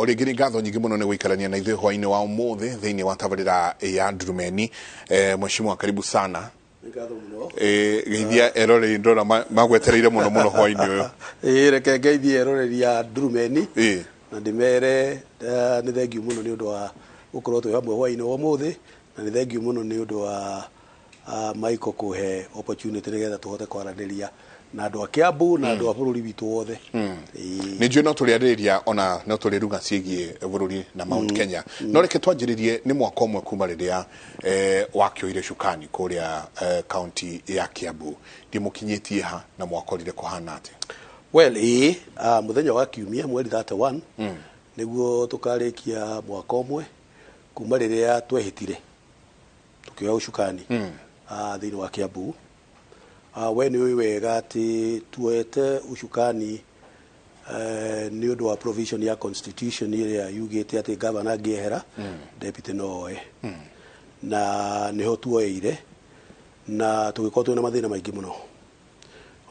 Rĩngĩ nĩ ngatho nyingĩ mũno nĩ gũikarania na ithuĩ hwainĩ wa ũmũthĩ thĩinĩ wa tabarĩra ya Ndurumeni. Mheshimiwa, karibu sana. Nĩ ngatho mũno. Geithia eroreri, ndona magwetereire mũno mũno hwainĩ ũyũ. Ĩĩ, reke ngeithie eroreri a Ndurumeni na ndĩmere nĩ thengiũ mũno nĩ ũndũ wa gũkorwo twĩ hamwe hwainĩ wa ũmũthĩ, na nĩ thengiũ mũno nĩ ũndũ wa Michael kũhe opportunity nĩgetha tũhote kwaranĩria na andũ a Kiambu na andũ a bũrũri witũ wothe. Ĩĩ. Nĩ njũĩ no tũrĩarĩrĩria ona no tũrĩruga ciĩgiĩ bũrũri na Mount Kenya, no reke twanjĩrĩrie nĩ mwaka ũmwe kuma rĩrĩa wakĩoire cukani kũrĩa kaunti ya Kiambu. Ndĩmũkinyĩtie ha na mwakorire kũhana atĩa? Well, ĩĩ, mũthenya wa kiumia mweri 31 nĩguo tũkarĩkia mwaka ũmwe kuma rĩrĩa twehĩtire tũkĩoya ũcukani thĩinĩ wa Kiambu. We nĩ ũĩ wega atĩ tuoete ũcukani nĩ ũndũ wa provision ya constitution ĩrĩa yugĩte atĩ governor angĩehera, deputy no oe, na nĩho tuoeire na tũgĩkorwo twĩna mathĩna maingĩ mũno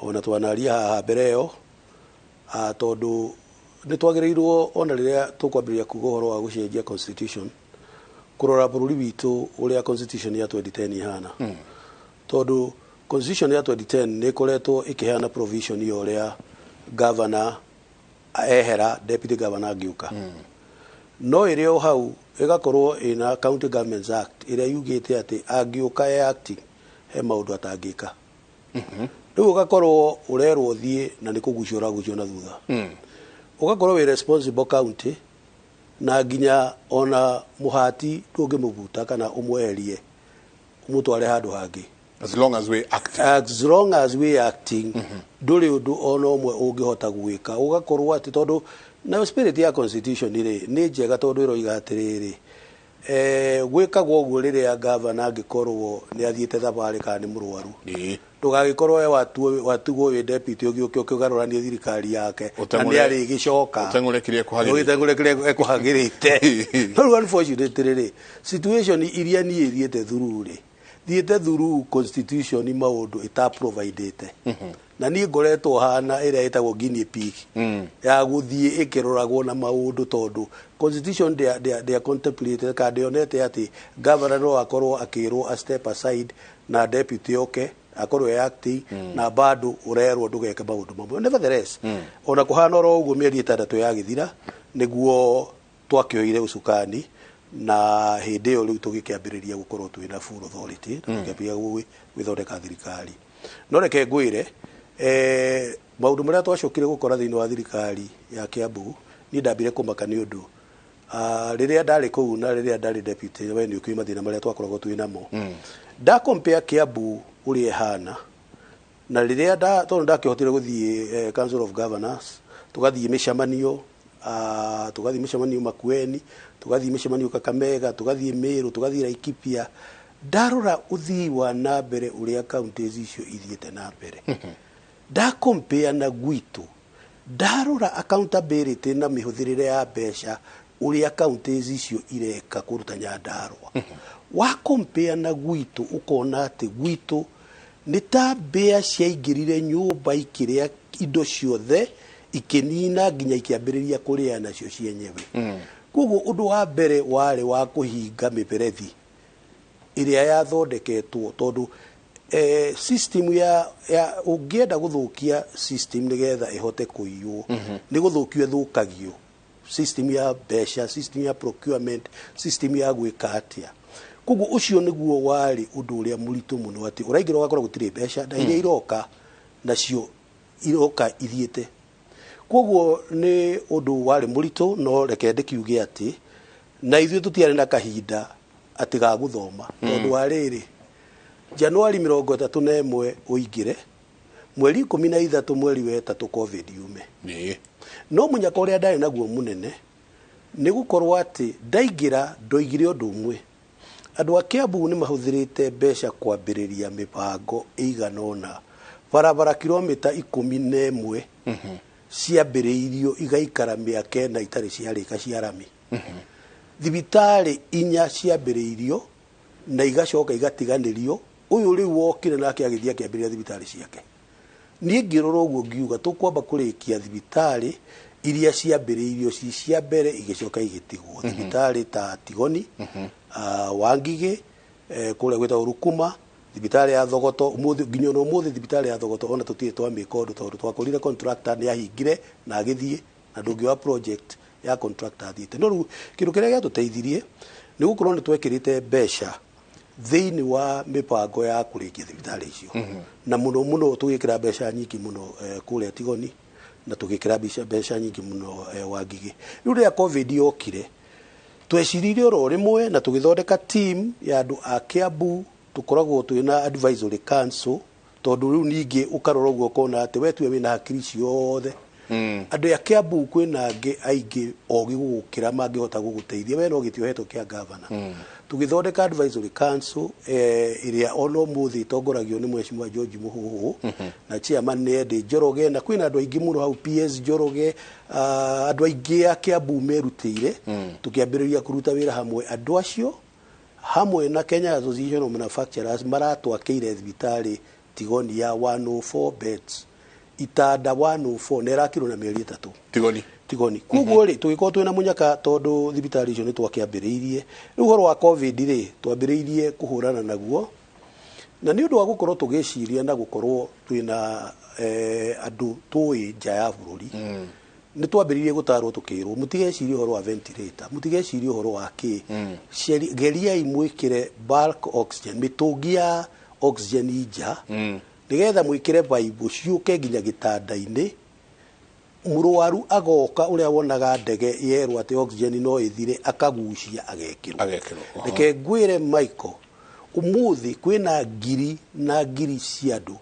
ona twanaria haha mbere ĩyo, tondũ nĩ twagĩrĩirwo ona rĩrĩa tũkwambĩrĩria kuga ũhoro wa gũcenjia constitution kũrora bũrũri witũ ũrĩa constitution ya 2010 ihana, tondũ constitution ya 2010 nĩ ĩkoretwo ĩkĩheana provision ya ũrĩa governor ehera, deputy governor angĩũka, no ĩrĩ o hau ĩgakorwo ĩna County Governments Act ĩrĩa yugĩte atĩ angĩũka e acting he maũndũ atangĩka. Rĩu ũgakorwo ũrerwo ũthiĩ na nĩ kũgucio ũragucio na thutha, ũgakorwo wĩ responsible county na nginya ona mũhati ndũngĩmũbuta kana ũmweherie ũmũtware handũ hangĩ. As long as we active. As long as we acting, ndũrĩ ũndũ ona ũmwe ũngĩhota gwĩka. Ũgakorwo atĩ tondũ nayo spirit ya constitution rĩ nĩ njega, tondũ ĩroiga atĩrĩrĩ, gwĩkagwo ũguo rĩrĩa gavana angĩkorwo nĩ athiĩte thabarĩ kana nĩ mũrwaru. Ndũgagĩkorwo we watigwo wĩ deputy, ũgĩũke ũkĩgarũranie thirikari yake na nĩ arĩgĩcoka ũteng'ũre kĩrĩa ekũhagĩrĩte. Ũgĩteng'ũre kĩrĩa ekũhagĩrĩte. No rĩu unfortunately rĩ, situation iria niĩ thiĩte through rĩ, thiĩte through constitution maũndũ ĩtaprovidĩte, na niĩ ngoretwo hana ĩrĩa ĩtagwo guinea pig ya gũthiĩ ĩkĩroragwo na maũndũ, tondũ constitution ndĩa contemplate kana ndĩonete atĩ governor no akorwo akĩrwo a step aside na deputy oke akorwo e acting, na bado ũrerwo ndũgeke maũndũ mamwe. Nevertheless, ona kũhana oro ũguo, mĩeri 6 yagĩthira nĩguo twakĩoire ũcukani, na hĩndĩ ĩyo rĩu tũgĩkĩambĩrĩria gũkorwo twĩna full authority na tũkĩambĩrĩria gwĩthondeka thirikari. No reke ngwĩre, maũndũ marĩa twacokire gũkora thĩinĩ wa thirikari ya Kiambu, niĩ ndambire kũmaka nĩ ũndũ rĩrĩa ndarĩ kũu na rĩrĩa ndarĩ deputy, we nĩ ũkĩũĩ mathĩna marĩa twakoragwo twĩ namo. Nda compare Kiambu ũrĩa ĩhana na rĩrĩa nda tondũ ndakĩhotire gũthiĩ Council of Governors, tũgathiĩ mĩcemanio, tũgathiĩ mĩcemanio Makueni, tũgathiĩ mĩcemanio Kakamega, tũgathiĩ Meru, tũgathiĩ Laikipia, ndarora ũthii wa na mbere ũrĩa counties icio ithiĩte na mbere, nda compare na gwitũ, ndarora accountability na mĩhũthĩrĩre ya mbeca ũrĩa counties icio ireka kũruta Nyandarua, wa compare na gwitũ, ũkona atĩ gwitũ nĩ ta mbĩa ciaingĩrire nyũmba ikĩrĩa indo ciothe, ikĩnina nginya ikĩambĩrĩria kũrĩa nacio cienyewe. Koguo ũndũ wa mbere warĩ wa kũhinga mĩberethi ĩrĩa yathondeketwo, tondũ system ya ũngĩenda gũthũkia system nĩgetha ĩhote kũiywo, nĩ gũthũkio ĩthũkagio, system ya mbeca, system ya procurement, system ya gwĩka atĩa. Koguo ũcio nĩguo warĩ ũndũ ũrĩa mũritũ mũno, atĩ ũraingĩra ũgakora gũtirĩ mbeca na iria iroka nacio iroka ithiĩte. Koguo nĩ ũndũ warĩ mũritũ, no reke ndĩkiuge atĩ na ithuĩ tũtiarĩ na kahinda atĩ ga gũthoma, tondũ wa rĩrĩ, Januari 31 ũingĩre, mweri 13 mweri wa ĩtatũ COVID yume. No mũnyaka ũrĩa ndarĩ naguo mũnene nĩ gũkorwo atĩ ndaingĩra ndoigire ũndũ ũmwe: andũ a Kiambu nĩ mahũthĩrĩte mbeca kwambĩrĩria mĩbango ĩigana ũna, barabara kilomita 11 ciambĩrĩirio igaikara mĩaka 4 itarĩ ciarĩka cia rami, thibitarĩ inya ciambĩrĩirio na igacoka igatiganĩrio, ũyũ rĩu wokire nake agĩthiĩ akĩambĩrĩria thibitarĩ ciake. Niĩ ngĩrora ũguo ngiuga tũkwamba kũrĩkia thibitarĩ Iria ciambĩrĩirio ci cia mbere igĩcoka igĩtigwo. Thibitarĩ ta Tigoni, Wangigĩ, kũrĩa gwĩtagwo Rukuma, thibitarĩ ya Thogoto, ũmũthĩ nginya ona ũmũthĩ thibitarĩ ya Thogoto ona tũtirĩ twamĩka ũndũ tondũ twakorire contractor nĩ ahingire na agĩthiĩ na ndũngĩoya project ya contractor athiĩte. No rĩu kĩndũ kĩrĩa gĩatũteithirie nĩ gũkorwo nĩ twekĩrĩte mbeca thĩinĩ wa mĩbango ya kũrĩkia thibitarĩ icio, na mũno mũno tũgĩkĩra mbeca nyingĩ mũno kũrĩa Tigoni na tũgĩkĩra mbeca nyingĩ mũno Wangigĩ. Rĩu rĩrĩa COVID yokire, tweciririe oro rĩmwe na tũgĩthondeka team ya andũ a Kiambu, tũkoragwo twĩna advisory council, tondũ rĩu ningĩ ũkarora ũguo ũkona atĩ we tiwe wĩna hakiri ciothe. Andũ a Kiambu kwĩna angĩ aingĩ ogĩ gũgũkĩra mangĩhota gũgũteithia, we no gĩtĩ ũhetwo kĩa governor. Tũgĩthondeka advisory council ĩrĩa ona ũmũthĩ ĩtongoragio nĩ Mheshimiwa George Mũhũhũ, na chairman nĩ Eddie Njoroge, na kwĩna andũ aingĩ mũno hau, PS Njoroge, andũ aingĩ a Kiambu merutĩire. Tũkĩambĩrĩria kũruta wĩra hamwe, andũ acio hamwe na Kenya Association of Manufacturers maratwakĩire thibitarĩ Tigoni ya 104 beds, itanda 104, na ĩrakirwo na mĩeri 3. Tigoni. Tigoni. Koguo rĩ, tũgĩkorwo twĩna mũnyaka tondũ thibitarĩ icio nĩ twakĩambĩrĩirie. Rĩu ũhoro wa COVID rĩ, twambĩrĩirie kũhũrana naguo na nĩ ũndũ wa gũkorwo tũgĩciria na gũkorwo twĩna andũ tũĩ nja ya bũrũri. Nĩ twambĩrĩirie gũtarwo tũkĩrwo mũtigecirie ũhoro wa ventilator, mũtigecirie ũhoro wa kĩ. Geriai mwĩkĩre bulk oxygen, mĩtũngi ya oxygen nja, nĩgetha mwĩkĩre pipe ciũke nginya gĩtanda-inĩ. Mũrwaru agoka ũrĩa wonaga ndege yerwo atĩ oxygen no ĩthire, akagucia agekĩrwo. Agekĩrwo. Reke ngwĩre Michael, ũmũthĩ kwĩna ngiri na ngiri cia andũ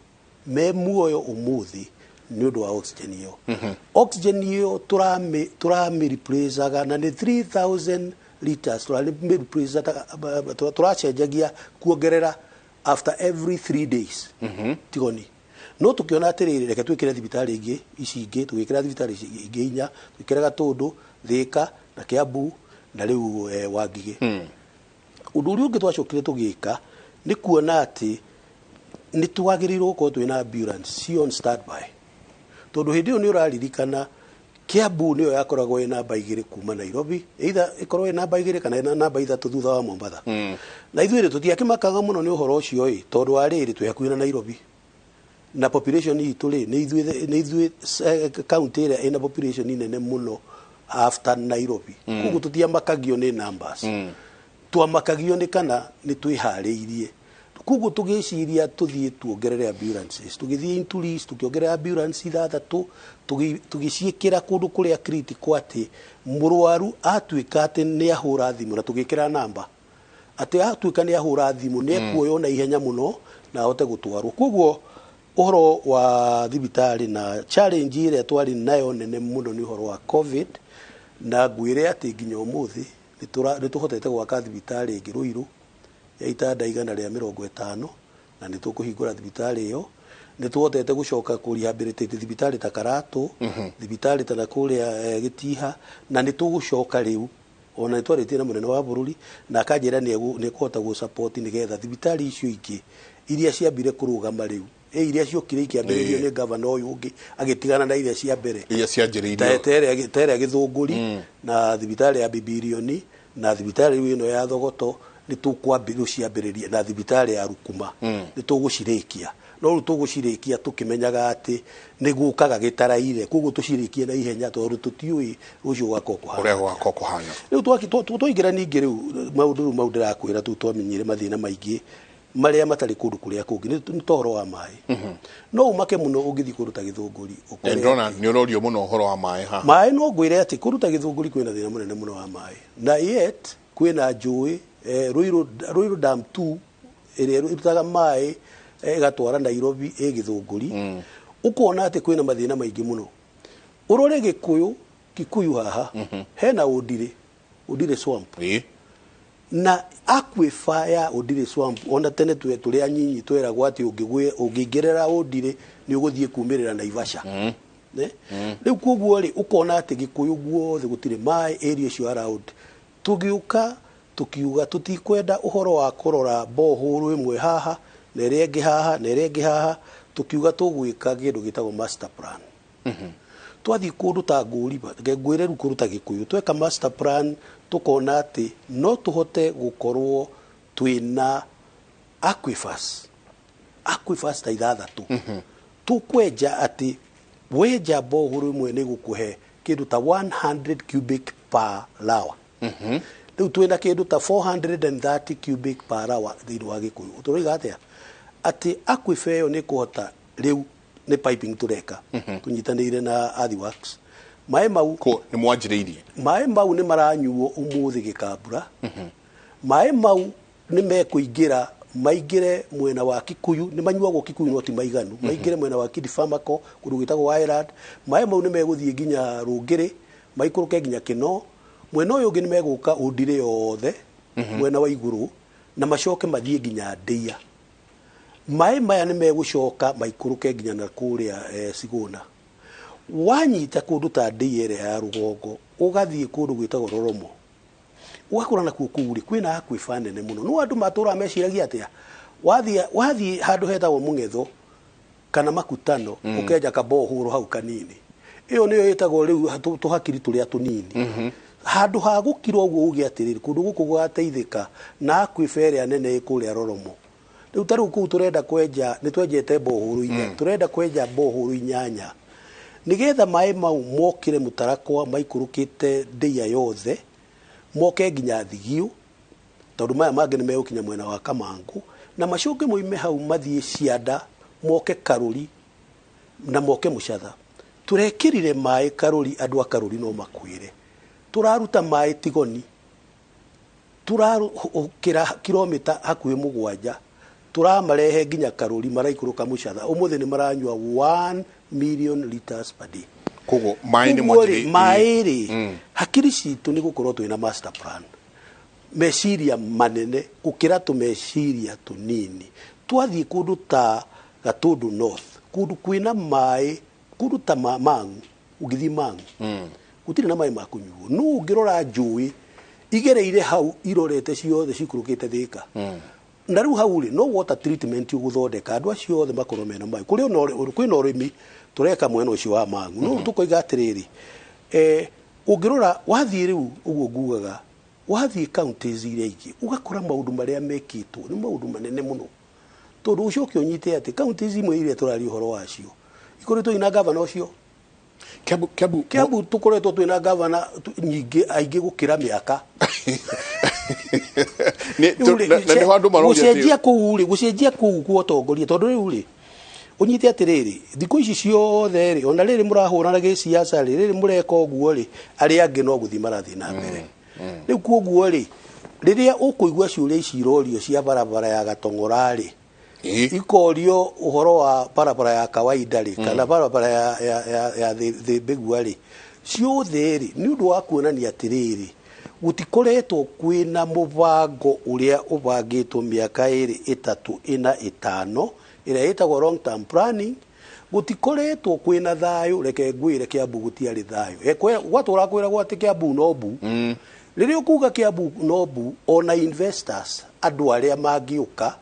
me muoyo ũmũthĩ nĩ ũndũ wa oxygen ĩyo. Oxygen ĩyo tũramĩ replaceaga na nĩ 3000 liters tũramĩ replaceaga, tũracenjagia kuongerera after every 3 days. Tigoni. No tukiona atĩrĩrĩ, reke twĩkĩre thibitarĩ ingĩ ici ingĩ, tũgĩkĩra thibitarĩ ici ingĩ inya, twĩkĩre Gatũndũ, Thĩka na Kiambu na rĩu Wangigĩ. Ũndũ ũrĩa ũngĩ twacokire tũgĩka nĩ kuona atĩ nĩ twagĩrĩirwo gũkorwo twĩna ambulance ci on standby, tondũ hĩndĩ ĩyo nĩ ũraririkana Kiambu nĩyo yakoragwo ĩ namba 2 kuma Nairobi, either ĩkorwo ĩ namba 2 kana ĩ namba 3 thutha wa Mombatha. Na ithuĩ rĩ, tũtiakĩmakaga mũno nĩ ũhoro ũcio ĩ, tondũ wa rĩrĩ twĩ hakuhĩ na Nairobi na population itũ rĩ, nĩ ithuĩ county ĩrĩa ĩna population nene mũno after Nairobi. Koguo tũtiamakagio nĩ numbers. Twamakagio nĩ kana nĩ twĩharĩirie. Koguo tũgĩciria tũthiĩ tuongerere ambulances, tũgĩthiĩ into list, tũkĩongerera ambulance 6, tũgĩciĩkĩra kũndũ kũrĩa critical atĩ mũrwaru atuĩka atĩ nĩ ahũra thimũ, na tũgĩkĩra namba atĩ atuĩka nĩ ahũra thimũ nĩ ekuoywo na ihenya mũno na ahote gũtwarwo. Koguo ũhoro wa thibitarĩ na challenge ĩrĩa twarĩ nayo nene mũno nĩ ũhoro wa COVID, na ngwĩre atĩ nginya ũmũthĩ nĩ tũhotete gwaka thibitarĩ ĩngĩ Ruiru ya itanda 150, na nĩ tũkũhingũra thibitarĩ ĩyo. Nĩ tũhotete gũcoka kũ rehabilitate thibitarĩ ta Karatũ, thibitarĩ ta na kũrĩa Gĩtiha, na nĩ tũgũcoka rĩu ona nĩ twarĩtie na mũnene wa bũrũri na akanjĩra nĩ ekũhota gũ support nĩgetha thibitarĩ icio ingĩ iria ciambire kũrũgama rĩu, iria ciokire ikĩambĩrĩrio nĩ gavana ũyũ ũngĩ agĩtigana na iria cia mbere, iria cianjĩrĩirio ta ĩrĩa Gĩthũngũri na thibitarĩ ya Bibilioni na thibitarĩ rĩu ĩno ya Thogoto nĩ tũkwambĩrĩria na thibitarĩ ya Rukuma nĩ tũgũcirĩkia. No rĩu tũgũcirĩkia tũkĩmenyaga atĩ nĩ gũkaga gĩtaraire, koguo tũcirĩkie na ihenya tondũ tũtiũĩ rũciũ gwakorwo kũhana ũrĩa gwakorwo kũhana. Rĩu twaingĩra ningĩ rĩu maũndũ rĩu mau ndĩrakwĩra, tũu twamenyire mathĩna maingĩ marĩa matarĩ kũndũ kũrĩa kũngĩ nĩ ta ũhoro wa maĩ. No ũmake mũno ũngĩthiĩ kũndũ ta Gĩthũngũri, ũkore Ndĩrona nĩ ũrorio mũno ũhoro wa maĩ haha. Maĩ, no ngwĩre atĩ kũndũ ta Gĩthũngũri kwĩna thĩna mũnene mũno wa maĩ, na yet kwĩna njũĩ, Ruiru Dam 2 ĩrĩa ĩrutaga maĩ ĩgatwara Nairobi ĩ Gĩthũngũri. Ũkona atĩ kwĩna mathĩna maingĩ mũno. Ũrore Gĩkũyũ, Kikuyu haha hena Ũndirĩ, Ũndirĩ swamp. Na aquifer ya Ũndirĩ swamp, ona tene tũrĩ anyinyi tweragwo atĩ ũngĩingĩrĩra Ũndirĩ nĩ ũgũthiĩ kumĩrĩra Naivasha. Ne? Rĩu koguo rĩ, ũkona atĩ Gĩkũyũ guothe gũtirĩ maĩ area icio around. Tũgĩũka tũkiuga tũtikwenda ũhoro wa kũrora borehole ĩmwe haha na ĩrĩa ĩngĩ haha na ĩrĩa ĩngĩ haha, tũkiuga tũgwĩka kĩndũ gĩtagwo master plan. Twathiĩ kũndũ ta Ngũriba, reke ngwĩre rĩu kũndũ ta Gĩkũyũ, tweka master plan tũkona atĩ no tũhote gũkorwo twĩna aquifers, aquifers ta ithathatũ. Tũkwenja atĩ wenja borehole ĩmwe nĩ ĩgũkũhe kĩndũ ta 100 cubic per hour. Rĩu twĩna kĩndũ ta 430 cubic per hour thĩinĩ wa Gĩkũyũ. Tũroiga atĩa? Atĩ aquifer ĩyo nĩ ĩkũhota rĩu nĩ piping tũreka tũnyitanĩire na Earthworks. Maĩ mau Ko nĩ mwanjĩrĩirie? Maĩ mau nĩ maranyuo ũmũthĩ Gĩkambura. Maĩ mau nĩ mekũingĩra, maingĩre mwena wa Kikuyu, nĩ manyuagwo Kikuyu no ti maiganu, maingĩre mwena wa Kidifamako kũndũ gwĩtagwo Island. Maĩ mau nĩ megũthiĩ nginya Rũngĩrĩ, maikũrũke nginya Kĩno. Mwena ũyũ ũngĩ nĩ megũka Ũndirĩ yothe mwena wa igũrũ na macoke mathiĩ nginya Ndĩia. Maĩ maya nĩ megũcoka maikũrũke nginya na kũrĩa Sigũna. Wanyita kũndũ ta Ndĩia ĩrĩa ya rũgongo, ũgathiĩ kũndũ gwĩtagwo Roromo, ũgakora nakuo kũu rĩ kwĩna aquifer nene mũno. No andũ matũraga meciragia atĩa? Wathiĩ handũ hetagwo Mũng'etho kana Makutano, ũkenja kabohũro hau kanini, ĩyo nĩyo ĩtagwo rĩu tũhakiri tũrĩa tũnini. Handũ ha gũkira ũguo uge atĩrĩrĩ, kũndũ gũkũ gũgateithĩka na aquifer ĩrĩa nene ĩ kũrĩa Roromo. Rĩu ta rĩu kũu tũrenda kwenja, nĩ twenjete bohũro inya, tũrenda kwenja bohũro inyanya nĩgetha maĩ mau mokĩre mũtarakwa maikũrũkĩte Ndĩia yothe, moke nginya Thigio, tondũ maya mangĩ nĩ megũkinya mwena wa Kamangũ, na macoke moime hau mathiĩ Cianda, moke Karũri na moke Mũcatha. Tũrekĩrire maĩ Karũri, andũ a Karũri no makwĩre. Tũraruta maĩ Tigoni, tũrakĩra kilomita hakuhĩ 7, tũramarehe nginya Karũri, maraikũrũka Mũcatha. Ũmũthĩ nĩ maranyua 1 million liters per day. Koguo maĩ nĩ Koguo rĩ, mwanjĩrĩirie? Maĩ rĩ, hakiri citũ nĩ gũkorwo twĩna master plan, meciria manene gũkĩra tũmeciria tũnini. Twathiĩ kũndũ ta Gatũndũ North, kũndũ kwĩna maĩ, kũndũ ta Mang'u, ũngĩthiĩ Mang'u gũtirĩ na maĩ ma kũnyuo, no ũngĩrora njũĩ igereire hau irorete ciothe cikũrũkĩte Thĩka. Na rĩu hau rĩ, no water treatment ũgũthondeka andũ acio othe makorwo mena maĩ. Kũrĩ ona kwĩna ũrĩmi tũreka mwena ũcio wa Mang'u, no tũkoiga atĩrĩrĩ, ũngĩrora wathiĩ rĩu ũguo ngugaga, wathiĩ counties iria ingĩ ũgakora maũndũ marĩa mekĩtwo nĩ maũndũ manene mũno, tondũ ũcoke ũnyite atĩ counties imwe iria tũraria ũhoro wacio ikoretwo ina gavana ũcio. Kiambu, Kiambu. Kiambu tũkoretwo twĩna gavana nyingĩ aingĩ gũkĩra mĩaka. Na nĩho andũ maroria atĩ- Gũcenjia kũu rĩ, gũcenjia kũu kwa ũtongoria, tondũ rĩu rĩ, ũnyite atĩrĩrĩ, thikũ ici ciothe rĩ, ona rĩrĩ mũrahũrana gĩciaca rĩ, rĩrĩ mũreka ũguo rĩ, arĩa angĩ no gũthiĩ marathiĩ na mbere. Rĩu kuoguo rĩ, rĩrĩa ũkũigua ciũria ici irorio cia barabara ya Gatong'ora rĩ, ikorio ũhoro wa barabara ya kawaida rĩ, kana barabara ya Thĩmbĩgua rĩ, ciothe rĩ, nĩ ũndũ wa kuonania atĩrĩrĩ, gũtikoretwo kwĩna mũbango ũrĩa ũbangĩtwo mĩaka 2, 3, 4, 5, ĩrĩa ĩtagwo long term planning. Gũtikoretwo kwĩna thayũ. Reke ngwĩre, Kiambu gũtiarĩ thayũ. Gwatũra kwĩragwo atĩ Kiambu no mbu. Rĩrĩa ũkuga Kiambu no mbu, ona investors, andũ arĩa mangĩũka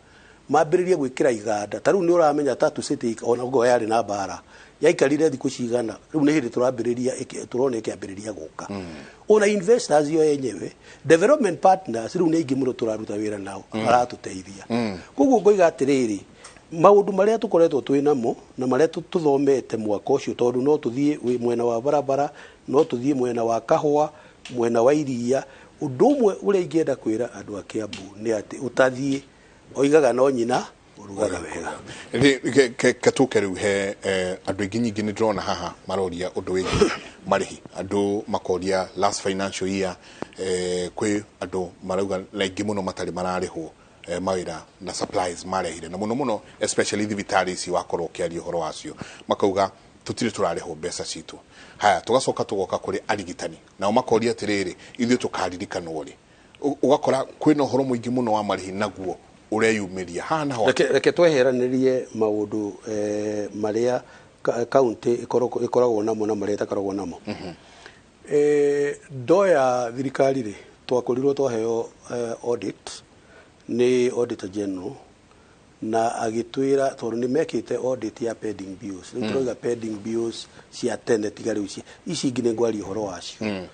mambĩrĩrie gwĩkĩra iganda ta rĩu nĩ ũramenya Tatu City, ona ngo yarĩ na mbara yaikarire thikũ cigana, rĩu nĩ hĩndĩ tũrambĩrĩria tũrona ĩkĩambĩrĩria gũka. Ona investors yo enyewe, development partners, rĩu nĩ aingĩ mũno tũraruta wĩra nao maratũteithia. Koguo ngoiga atĩrĩrĩ, maũndũ marĩa tũkoretwo twĩ namo na marĩa tũthomete mwaka ũcio, tondũ no tũthiĩ mwena wa barabara, no tũthiĩ mwena wa kahũa, mwena wa iria, ũndũ ũmwe ũrĩa ingĩenda kwĩra andũ a Kiambu nĩ atĩ ũtathiĩ oigaga no nyina ũrugaga wega. Ke tũke rĩu he andũ aingĩ nyingĩ nĩ ndĩrona haha maroria ũndũ wĩgiĩ marĩhi. Andũ makoria last financial year, kwĩ andũ marauga na aingĩ mũno matarĩ mararĩhwo mawĩra na supplies marehire, na mũno mũno especially thibitarĩ ici wakorwo ũkĩaria ũhoro wacio, makauga tũtirĩ tũrarĩhwo mbeca citũ. Haya, tũgacoka tũgoka kũrĩ arigitani, nao makoria atĩrĩrĩ, ithuĩ tũkaririkanwo rĩ? Ũgakora kwĩna ũhoro mũingĩ mũno wa marĩhi naguo ũreyumĩria haha naho. Reke tweheranĩrie maũndũ marĩa kaunti ĩkoragwo namo na marĩa ĩtakoragwo namo. Ndoya thirikari rĩ, twakorirwo twaheo audit nĩ Auditor General. Na agĩtwĩra tondũ nĩ mekĩte audit ya pending bills. Rĩu tũrauga pending bills cia tene, tiga rĩu ici ingĩ nĩ ngwaria ũhoro wacio.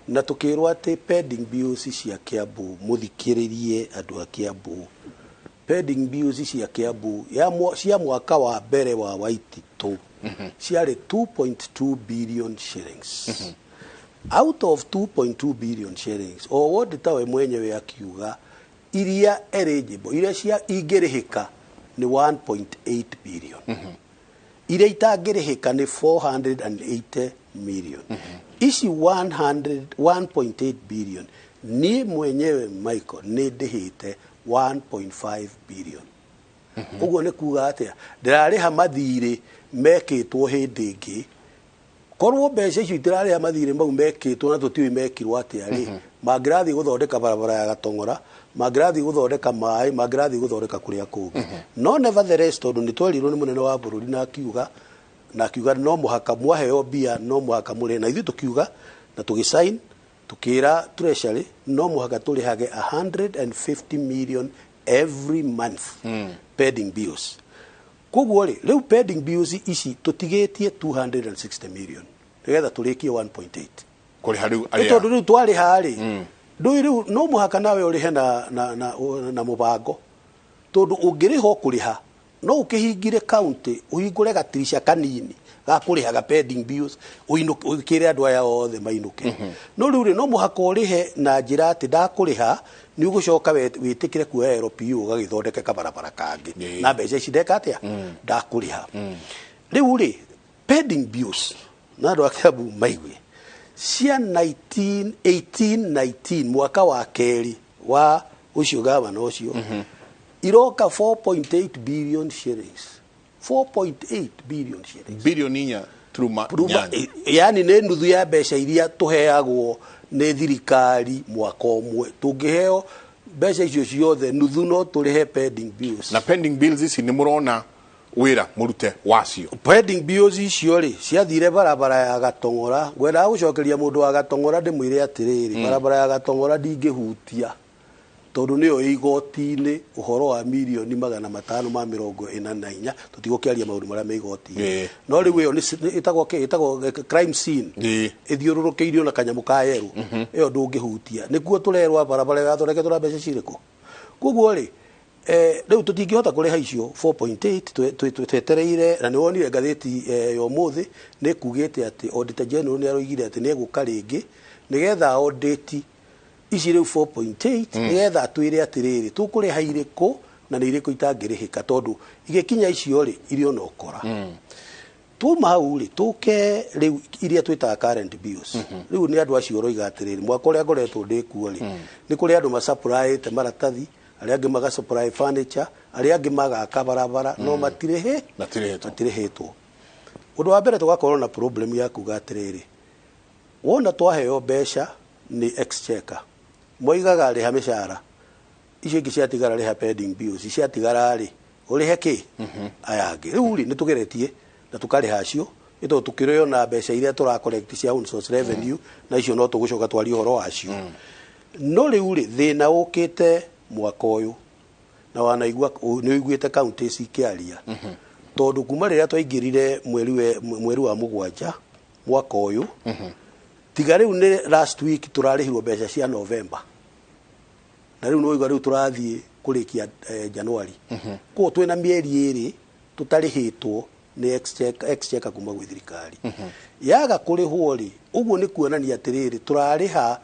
Na tũkĩrwo atĩ pending bills cia Kiambu, mũthikĩrĩrie andũ a Kiambu, pending bills cia Kiambu cia mwaka wa mbere wa Waititũ ciarĩ 2.2 billion shillings. Out of 2.2 billion shillings, o ward tawe mwenyewe akiuga iria eligible, iria cia ingĩrĩhĩka nĩ 1.8 billion, iria itangĩrĩhĩka nĩ 480 million. Ici 100 1.8 billion, niĩ mwenyewe Michael nĩ ndĩhĩte 1.5 billion. Ũguo nĩ kuga atĩa? Ndĩrarĩha mathirĩ mekĩtwo hĩndĩ ĩngĩ. Korwo mbeca icio itirarĩha mathirĩ mau mekĩtwo na tũtiũĩ mekirwo atĩa rĩ, mangĩrathiĩ gũthondeka barabara ya Gatong'ora, mangĩrathiĩ gũthondeka maĩ, mangĩrathiĩ gũthondeka kũrĩa kũngĩ. No nevertheless, tondũ nĩ twerirwo nĩ mũnene wa bũrũri na akiuga no mũhaka mwaheo mbia, no mũhaka mũrĩhe, na ithuĩ tũkiuga na tũgĩsign, tũkĩra treasury no mũhaka tũrĩhage 150 million every month pending bills. Koguo rĩ, rĩu pending bills ici tũtigĩtie 260 million nĩgetha tũrĩkie 1.8. Kũrĩha rĩu Nĩ arĩa tondũ rĩu twarĩha rĩ, ndũĩ rĩu no mũhaka nawe ũrĩhe na mũbango, tondũ ũngĩrĩha ũkũrĩha no ũkĩhingire county, ũhingũre gatirisha kanini ga kũrĩhaga pending bills, ũkĩre andũ aya othe mainũke. No rĩu rĩ, no mũhaka ũrĩhe na njĩra atĩ ndakũrĩha nĩ ũgũcoka wĩtĩkĩre kuoya LPU ũgagĩthondeke kabarabara kangĩ na mbeca ici ndeka atĩa ndakũrĩha. Rĩu rĩ, pending bills, na andũ a Kiambu maigue, cia 19 18 19, mwaka wa kerĩ wa ũcio gavana ũcio, iroka 4.8 billion shillings, 4.8 billion shillings. Bilioni inya turuma Ruma, inyanya. Yani nĩ nuthu ya mbeca iria tũheagwo nĩ thirikari mwaka ũmwe. Tũngĩheo mbeca icio ciothe, nuthu no tũrĩhe pending bills. Na pending bills ici nĩ mũrona wĩra mũrute wacio? Pending bills icio rĩ, ciathire barabara ya Gatong'ora. Ngwendaga gũcokeria mũndũ wa Gatong'ora ndĩmwĩre atĩrĩrĩ, barabara ya Gatong'ora ndingĩhutia tondũ nĩyo ĩ igoti-inĩ, ũhoro wa 544,000. Tũtigũkĩaria maũndũ marĩa me igoti-inĩ. No rĩu ĩyo ĩtagwo kĩ? Ĩtagwo crime scene. Ĩthiũrũrũkĩirio na kanyamũ ka yerũ, ĩyo ndũngĩhutia. Nĩkuo tũrerwo barabara yathondeketwo na mbeca cirĩkũ. Koguo rĩ, rĩu tũtingĩhota kũrĩha icio 4.8 twetereire. Na nĩ wonire ngathĩti ya ũmũthĩ nĩ kugĩte atĩ Auditor General nĩ aroigire atĩ nĩ egũka rĩngĩ nĩgetha audit ici rĩu 4.8, nĩgetha atwĩre atĩrĩrĩ, tũkũrĩha irĩkũ na nĩ irĩkũ itangĩrĩhĩka, tondũ igĩkinya icio rĩ, irĩ ona ũkora. Tuma hau rĩ, tũke rĩu iria twĩtaga current bills. Rĩu nĩ andũ acio ũroiga atĩrĩrĩ, mwaka ũrĩa ngoretwo ndĩ kuo rĩ, nĩ kũrĩ andũ masupplyĩte maratathi, arĩa angĩ magasupply furniture, arĩa angĩ magaka barabara, no matirĩhĩ. Matirĩhĩtwo. Matirĩhĩtwo. Ũndũ wa mbere, tũgakorwo na problem ya kuga atĩrĩrĩ, wona twaheo mbeca nĩ exchequer, moigaga rĩha mĩcara, icio ingĩ ciatigara rĩha pending bills, ciatigara rĩ, ũrĩhe kĩ aya angĩ. Rĩu rĩ, nĩ tũgeretie na tũkarĩha acio, nĩ tondũ tũkĩrĩo na mbeca iria tũra collect cia own source revenue, na icio no tũgũcoka twarie ũhoro wacio. No rĩu rĩ, thĩna ũkĩte mwaka ũyũ, na wanaigua nĩ ũiguĩte counties ikĩaria, tondũ kuma rĩrĩa twaingĩrire mweri wa mũgwanja mwaka ũyũ, tiga rĩu nĩ last week tũrarĩhirwo mbeca cia November, na rĩu nĩwaigua rĩu tũrathiĩ kũrĩkia January. Koguo twĩna mĩeri ĩrĩ tũtarĩhĩtwo nĩ exchequer kuma gwĩ thirikari. Yaga kũrĩhwo rĩ, ũguo nĩ kuonania atĩrĩrĩ, tũrarĩha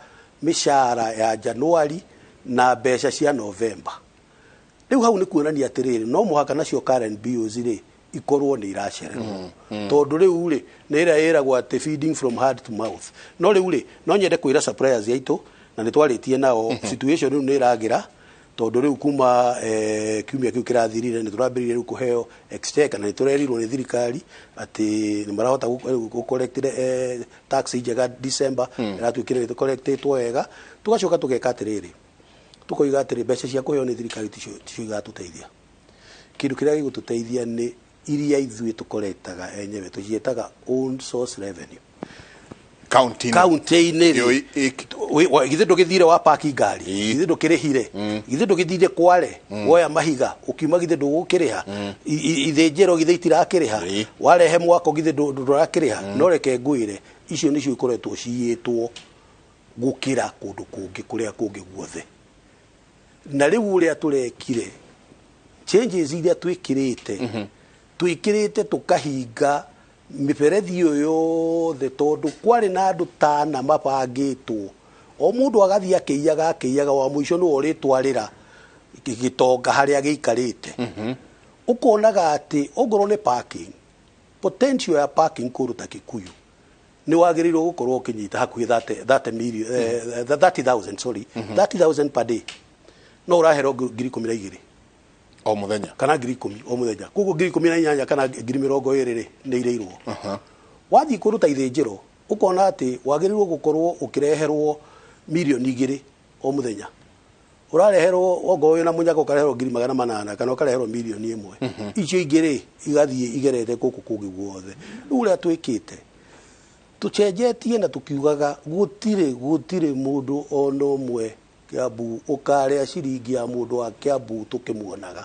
mĩcara ya January na mbeca cia November. Rĩu hau nĩ kuonania atĩrĩrĩ, no mũhaka nacio current bills rĩ, ikorwo nĩ iracererwo, tondũ rĩu rĩ, nĩ ĩrĩa ĩragwo atĩ feeding from hand to mouth. No rĩu rĩ, no nyende kwĩra suppliers aitũ, na nĩ twarĩtie nao, situation rĩu nĩ ĩragĩra, tondũ rĩu kuma kiumia kĩu kĩrathirire nĩ tũrambĩrĩria rĩu kũheo exchequer, na nĩ tũrerirwo nĩ thirikari atĩ nĩ marahota gũ collect tax njega. December ĩratuĩkire nĩ collectĩtwo wega. Tũgacoka tũgeka atĩrĩrĩ, tũkoiga atĩrĩ, mbeca cia kũheo nĩ thirikari ticio igatũteithia. Kĩndũ kĩrĩa gĩgũtũteithia nĩ iria ithuĩ tũkoretaga enyewe, tũciĩtaga own source revenue. Kaunti-inĩ. Kaunti-inĩ Ĩyo rĩ, githĩ ndũgĩthire wa paki ngari? Ĩĩ. Githĩ ndũkĩrĩhire? Githĩ ndũgĩthire Kware woya mahiga ũkiuma? Githĩ ndũgũkĩrĩha? Ithĩnjĩro githĩ itirakĩrĩha? Ĩĩ. Warehe mwako githĩ ndũrakĩrĩha? No reke ngwĩre, icio nĩcio ikoretwo ciyĩtwo gũkĩra kũndũ kũngĩ kũrĩa kũngĩ guothe. Na rĩu ũrĩa tũrekire, changes iria twĩkĩrĩte, twĩkĩrĩte tũkahinga mĩberethi ĩyo yothe, tondũ kwarĩ na andũ tana mabangĩtwo, o mũndũ agathiĩ akĩiyaga akĩiyaga, wa mũico nĩwe ũrĩtwarĩra gĩtonga harĩa gĩikarĩte. Ũkonaga atĩ ongorwo nĩ parking, potential ya parking kũndũ ta Kikuyu nĩ wagĩrĩirwo gũkorwo ũkĩnyita hakuhĩ 30 30 million, 30,000, sorry, 30,000 per day, no ũraherwo 12,000 O mũthenya. Kana 10,000 o mũthenya. Koguo 18,000 kana 20,000 rĩ, nĩ irĩirwo. Wathiĩ kũndũ ta Ithĩnjĩro, ũkona atĩ wagĩrĩirwo gũkorwo ũkĩreherwo 2 mirioni o mũthenya, ũrareherwo ongorwo wĩna mũnyaka ũkareherwo 800,000 kana ũkareherwo 1 mirioni. Icio ingĩ rĩ, igathiĩ igerete gũkũ kũngĩ guothe. Rĩu ũrĩa twĩkĩte, tũcenjetie na tũkiugaga gũtirĩ mũndũ ona ũmwe Kiambu ũkarĩa ciringi ya mũndũ wa Kiambu tũkĩmuonaga.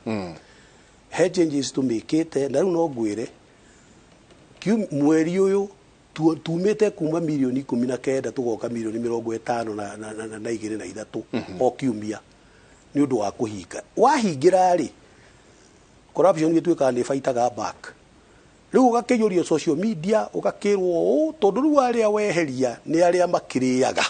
He changes tũmĩkĩte, na rĩu no ngwĩre mweri ũyũ tumĩte kuma 19 mirioni tũgoka 52 mirioni na igĩrĩ na ithatũ o kiumia, nĩ ũndũ wa kũhinga. Wahingĩra rĩ, corruption ĩtuĩkaga nĩ baitaga back. Rĩu ũgakĩiyũrio social media, ũgakĩrwo ũũ, tondũ rĩu arĩa weheria nĩ arĩa makĩrĩaga.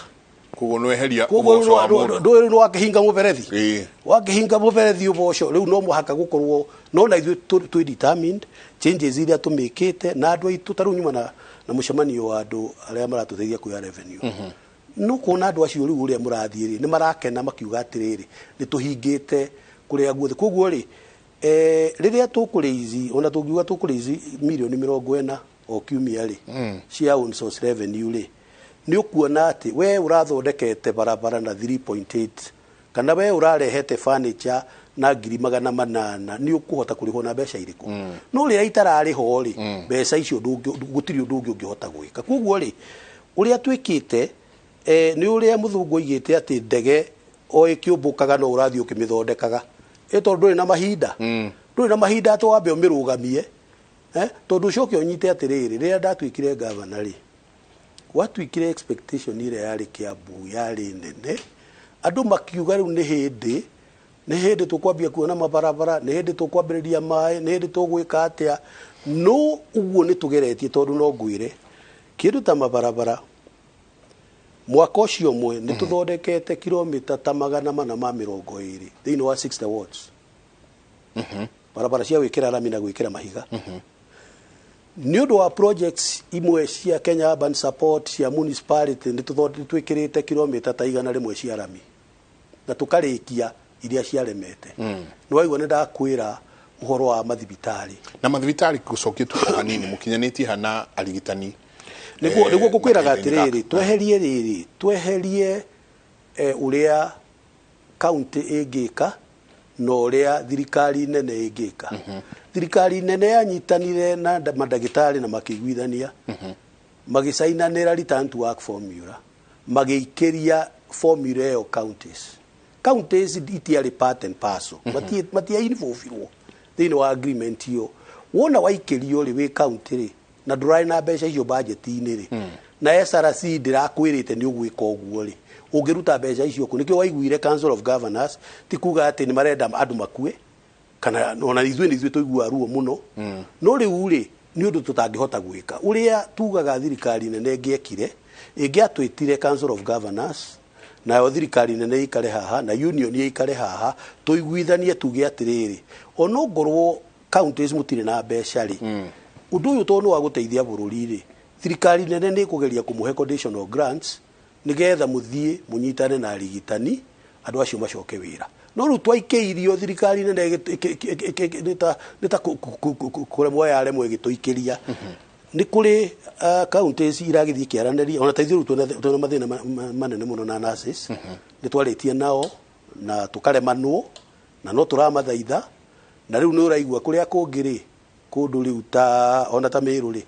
Koguo nĩ weheria Koguo ũboco wa mũndũ. Ndũĩ nĩ wakĩhinga mũberethi. Wakĩhinga mũberethi ũboco, rĩu no mũhaka gũkorwo no na ithuĩ twĩ determined. Changes iria tũmĩkĩte na andũ aitũ, ta rĩu nyuma na mũcemanio wa andũ arĩa maratũteithia kuoya revenue, no kuona andũ acio rĩu ũrĩa mũrathiĩ rĩ, nĩ marakena makiuga atĩrĩrĩ, nĩ tũhingĩte kũrĩa guothe. Koguo rĩ, rĩrĩa tũkũrĩizi, ona tũngiuga tũkũrĩizi 40 mirioni o kiumia rĩ, cia own source revenue rĩ, nĩ ũkuona atĩ we ũrathondekete barabara na 3.8 kana we ũrarehete furniture na 800,000, nĩ ũkũhota kũrĩhwo na mbeca irĩkũ? No rĩrĩa itararĩho rĩ, mbeca icio gũtirĩ ũndũ ũngĩ ũngĩhota gwĩka. Koguo rĩ, ũrĩa twĩkĩte, nĩ ũrĩa mũthũngũ oigĩte atĩ ndege o ĩkĩũmbũkaga no ũrathiĩ ũkĩmĩthondekaga, ĩ tondũ ndũrĩ na mahinda, ndũrĩ na mahinda atĩ wambe ũmĩrũgamie, tondũ ũcoke ũnyite atĩrĩrĩ, rĩrĩa ndatuĩkire gavana rĩ, gwatuĩkire expectation ĩrĩa yarĩ Kiambu yarĩ nene. Andũ makiuga rĩu nĩ hĩndĩ tũkwambia kuona mabarabara, nĩ hĩndĩ tũkwambĩrĩria maĩ, nĩ hĩndĩ tũgwĩka atĩa. No ũguo nĩ tũgeretie, tondũ no ngwĩre kĩndũ ta mabarabara, mwaka ũcio ũmwe nĩ tũthondekete kilomita ta 420 thĩinĩ wa 60 wards, barabara cia gwĩkĩra rami na gwĩkĩra mahiga, nĩ ũndũ wa projects imwe cia Kenya Urban Support cia municipality. Nĩ twĩkĩrĩte kilomita ta 100 cia rami na tũkarĩkia iria ciaremete. Nĩ waigua nĩ ndakwĩra ũhoro wa mathibitarĩ. Na mathibitarĩ, gũcokia tu o hanini, mũkinyanĩtie hana arigitani? Nĩguo nĩguo ngũkwĩraga na kahinda-inĩ atĩrĩrĩ, gaka. Tweherie rĩrĩ, tweherie ũrĩa kaunti ĩngĩka na ũrĩa thirikari nene ĩngĩka. Thirikari nene yanyitanire na mandagĩtarĩ na makĩiguithania, magĩcainanĩra return to work formula, magĩikĩria formula ĩyo counties. Counties itiarĩ part and parcel, matia involve-irwo thĩinĩ wa agreement ĩyo. Wona waikĩrio rĩ, wĩ county rĩ, na ndũrarĩ na mbeca icio budget-inĩ rĩ, na SRC ndĩrakwĩrĩte nĩ ũgwĩka ũguo rĩ, ũngĩruta mbeca icio kũ? Nĩkĩo waiguire Council of Governors ti kuga atĩ nĩ marenda andũ makue, kana ona ithuĩ nĩ ithuĩ tũiguaga ruo mũno. No rĩu rĩ, nĩ ũndũ tũtangĩhota gwĩka. Ũrĩa tugaga thirikari nene ĩngĩekire, ĩngĩatwĩtire Council of Governors, nayo thirikari nene ĩikare haha na union ĩikare haha, tũiguithanie, tuge atĩrĩrĩ, onongorwo counties mũtirĩ na mbeca rĩ, ũndũ ũyũ tondũ nĩ wa gũteithia bũrũri rĩ, thirikari nene nĩ ĩkũgeria kũmũhe conditional grants nĩgetha mũthiĩ mũnyitane na arigitani, andũ acio macoke wĩra. No rĩu twaikĩirio thirikari nene nĩ ta kũremwo yaremwo ĩgĩtũikĩria. Nĩ kũrĩ counties iragĩthiĩ kĩaranĩria, ona ta ithuĩ rĩu twĩna mathĩna manene mũno na nurses. Nĩ twarĩtie nao na tũkaremanwo, na no tũramathaitha. Na rĩu nĩ ũraigua kũrĩa kũngĩ rĩ, Kũndũ rĩu ta ona ta Mĩrũ rĩ,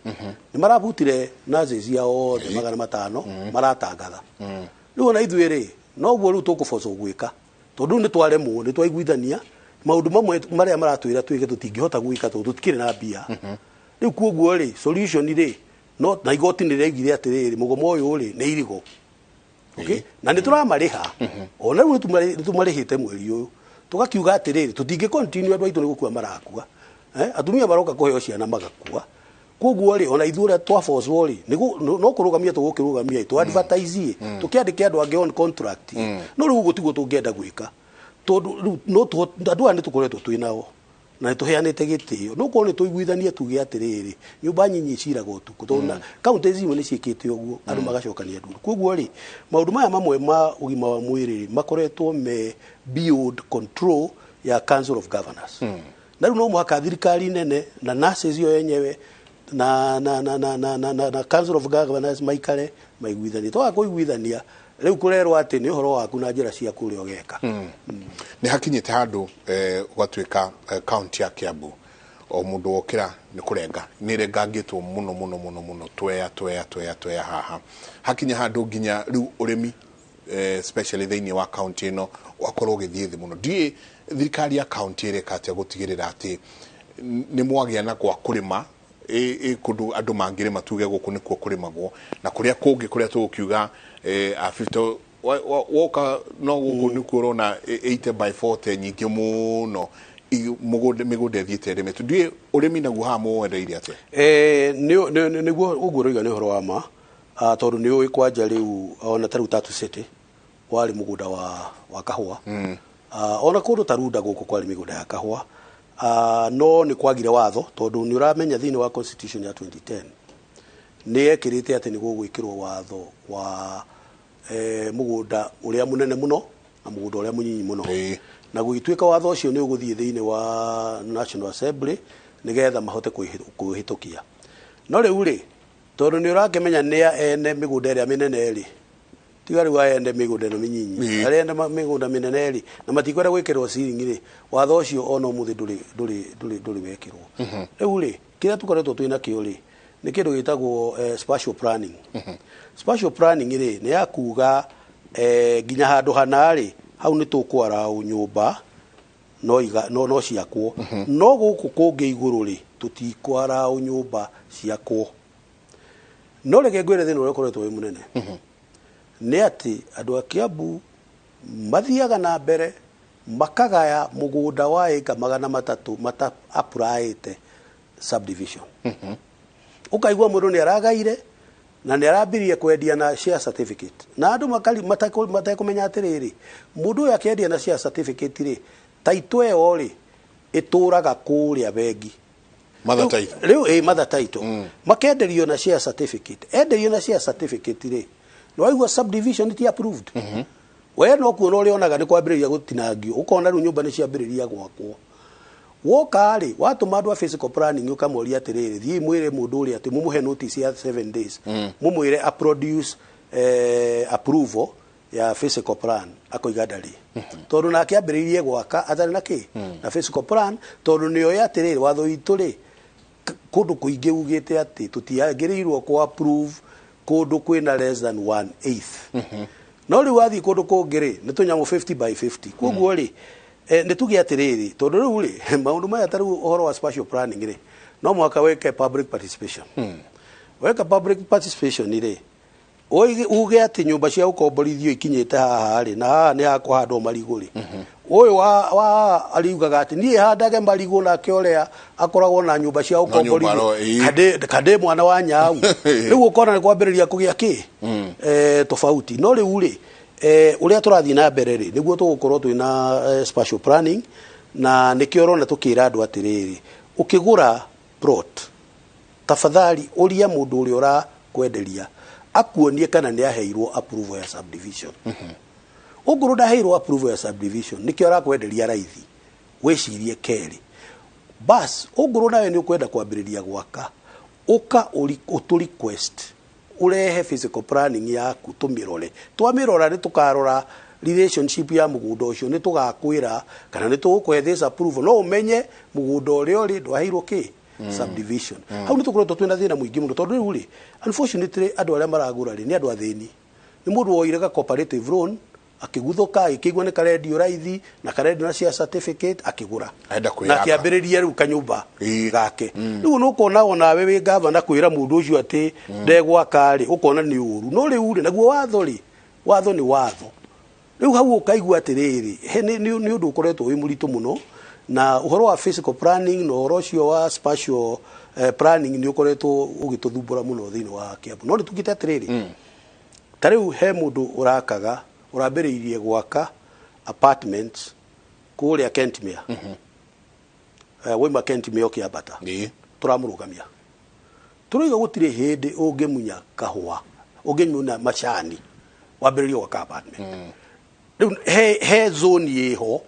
nĩ marabutire nurses ciao othe 500 maratangatha. Rĩu ona ithuĩ rĩ, noguo rĩu tũkũbocwo gwĩka, tondũ rĩu nĩ twaremwo, nĩ twaiguithania maũndũ mamwe marĩa maratwĩra twĩke tũtingĩhota gwĩka tondũ tũtikĩrĩ na mbia. Rĩu kuoguo rĩ, solution rĩ, no na igoti nĩ rĩaigire atĩrĩrĩ, mũgomo ũyũ rĩ nĩ irigo. Okay? Na nĩ tũramarĩha ona rĩu, nĩ tũmarĩhĩte mweri ũyũ, tũgakiuga atĩrĩrĩ, tũtingĩ continue, andũ aitũ nĩ gũkua marakua, atumia maroka kũheo ciana magakua. Koguo rĩ, ona ithuĩ ũrĩa twabocwo rĩ, no kũrũgamia tũgũkĩrũgamia, tũ advertise, tũkĩandĩke andũ angĩ on contract. No rĩu ũguo tiguo tũngĩenda gwĩka, tondũ rĩu no andũ aya nĩ tũkoretwo twĩ nao na nĩ tũheanĩte gĩtĩo, no korwo nĩ tũiguithanie tuge atĩrĩrĩ, nyũmba nyinyi ciraga ũtukũ, tondũ na kaunti imwe nĩ ciĩkĩte ũguo, andũ magacokania ndũru. Koguo rĩ, maũndũ maya mamwe ma ũgima wa mwĩrĩ rĩ, makoretwo me beyond control ya Council of Governors, na rĩu no mũhaka thirikari nene na nurses yo yenyewe na Council of Governors maikare maiguithanie. Twaga kũiguithania, rĩu kũrerwo atĩ nĩ ũhoro waku na njĩra ciaku ũrĩa ũgeka. Nĩ hakinyĩte handũ ũgatuĩka kaunti ya Kiambu o mũndũ wokĩra nĩ kũrenga, nĩ ĩrengangĩtwo mũno mũno mũno mũno, tweya tweya tweya tweya haha, hakinya handũ nginya rĩu ũrĩmi especially thĩinĩ wa kaunti ĩno wakorwo ũgĩthiĩ thĩ mũno. Ndiĩ thirikari ya kaunti ĩreka atĩa gũtigĩrĩra atĩ nĩ mwagĩa na gwa kũrĩma, ĩ kũndũ andũ mangĩrĩma, tuge gũkũ nĩkuo kũrĩmagwo na kũrĩa kũngĩ kũrĩa tũgũkiuga a 50 woka no gũkũ nĩkuo ũrona 80 by 40 nyingĩ mũno, mũgũnda mĩgũnda ĩthiĩte ĩrĩmĩtwo. Ndiĩ ũrĩmi naguo haha muwereire atĩa? Nĩguo ũguo ũroiga nĩ ũhoro wa ma. Tondũ nĩ ũĩ kwanja rĩu ona ta rĩu Tatu City warĩ mũgũnda wa kahũa. Ona kũndũ ta Runda gũkũ kwarĩ mĩgũnda ya kahũa. No nĩ kwagire watho, tondũ nĩ ũramenya thĩinĩ wa constitution ya 2010 nĩ yekĩrĩte atĩ nĩ gũgwĩkĩrwo watho wa mũgũnda ũrĩa mũnene mũno na mũgũnda ũrĩa mũnyinyi mũno. Na gũgĩtuĩka watho ũcio nĩ ũgũthiĩ thĩinĩ wa National Assembly nĩgetha mahote kũhĩtũkia. No rĩu rĩ, tondũ nĩ ũrakĩmenya nĩ a ene mĩgũnda ĩrĩa mĩnene rĩ, tiga rĩu aya ene mĩgũnda ĩno mĩnyinyi, arĩa ene mĩgũnda mĩnene rĩ, na matikwenda gwĩkĩrwo ceiling rĩ, watho ũcio ona ũmũthĩ ndũrĩ wekĩrwo. Rĩu rĩ, kĩrĩa tũkoretwo twĩ nakĩo rĩ, nĩ kĩndũ gĩtagwo spatial planning. Spatial planning rĩ, nĩ ya kuga nginya handũ hana rĩ, hau nĩ tũkwara nyũmba no iga no ciakwo, no gũkũ kũngĩ igũrũ rĩ, tũtikwara nyũmba ciakwo. No reke ngwĩre thĩna ũrĩa ũkoretwo wĩ mũnene nĩ atĩ andũ a Kiambu mathiaga na mbere makagaya mũgũnda wa ĩka 300 mata applyĩte subdivision. Ũkaigua mũndũ nĩ aragaire na nĩ arambirie kwendia na share certificate, na andũ matekũmenya atĩrĩrĩ, mũndũ ũyũ akĩendia na share certificate rĩ, title ĩyo rĩ, ĩtũraga kũrĩa bengi. Mother title. Rĩu ĩ mother title makenderio na share certificate. Enderio na share certificate rĩ, nĩ waigua subdivision ti approved. We no kuona ũrĩa onaga nĩ kwambĩrĩria gũtinangio, ũkona rĩu nyũmba nĩ ciambĩrĩria gwakwo. Woka rĩ, watũma andũ a physical planning, ũkamoria atĩrĩrĩ, thiĩi mwĩre mũndũ ũrĩa atĩ mũmũhe notice ya 7 days, mũmwĩre a produce approval ya physical plan. Akoiga ndarĩ, tondũ nake ambĩrĩirie gwaka atarĩ na kĩ na physical plan, tondũ nĩ oĩ atĩrĩrĩ, watho witũ rĩ, kũndũ kũingĩ ugĩte atĩ tũtiagĩrĩirwo kũ approve kũndũ kwĩna less than one eighth. No rĩu wathiĩ kũndũ kũngĩ rĩ, nĩ tũnyamũ 50 by 50. Koguo rĩ, nĩ tuge atĩrĩrĩ, tondũ rĩu rĩ, maũndũ maya ta rĩu ũhoro wa spatial planning rĩ, no mũhaka wĩke public participation. Weka public participation rĩ, uge atĩ nyũmba cia gũkomborithio ikinyĩte haha rĩ, na haha nĩ hakũhandwo marigũ rĩ, ũyũ wa ariugaga atĩ niĩ handage marigũ, nake ũrĩa akoragwo na nyũmba cia nyũmba gũkomborithio ro. Kandĩ mwana wa nyau. Rĩu ũkona nĩ kwambĩrĩria kũgĩa kĩ tofauti. No rĩu rĩ, ũrĩa tũrathiĩ na mbere rĩ, nĩguo tũgũkorwo twĩna spatial planning, na nĩkĩo ũrona tũkĩra andũ atĩrĩrĩ, ũkĩgũra plot, tafadhali ũria mũndũ ũrĩa ũrakwenderia akuonie kana nĩ aheirwo approval ya subdivision. Ũngorwo ndaheirwo approval ya subdivision, nĩkĩo arakwenderia raithi, wĩcirie kerĩ. Bas ũngorwo nawe nĩ ũkwenda kwambĩrĩria gwaka, ũka ũtũ request ũrehe physical planning yaku tũmĩrore. Twamĩrora nĩ tũkarora relationship ya mũgũnda ũcio, nĩ tũgakwĩra kana nĩ tũgũkũhe this approval, no ũmenye mũgũnda ũrĩa ũrĩ ndwaheirwo kĩ. Subdivision hau nĩ tũkoretwo twĩna thĩna mũingĩ mũno, tondũ rĩu rĩ, unfortunately, andũ arĩa maragũra rĩ, nĩ andũ athĩni. Nĩ mũndũ woire ga cooperative loan, akĩguthũka, agĩkĩigua nĩ karendio raithi na karendio na share certificate, akĩgũra Enda na kwĩyaka. Akĩambĩrĩria rĩu kanyũmba gake. Rĩu nĩ ũkona onawe wĩ gavana kwĩra mũndũ ũcio atĩ ndegwaka rĩ, ũkona nĩ ũru. No rĩu rĩ, naguo watho rĩ, watho nĩ watho. Rĩu hau ũkaigua atĩrĩrĩ, he nĩ ũndũ ũkoretwo wĩ mũritũ mũno, na ũhoro wa physical planning na ũhoro ũcio wa spatial planning nĩ ũkoretwo ũgĩtũthumbũra mũno thĩinĩ wa Kiambu. No nĩ tugĩte atĩrĩrĩ, ta rĩu he mũndũ ũrakaga, ũrambĩrĩirie gwaka apartments kũrĩa Kentmere. Waima Kentmere ũkĩambata, tũramũrũgamia, tũrauga gũtirĩ hĩndĩ ũngĩmunya kahũa, ũngĩmunya macani, wambĩrĩrie gwaka apartment. Rĩu he zone ĩho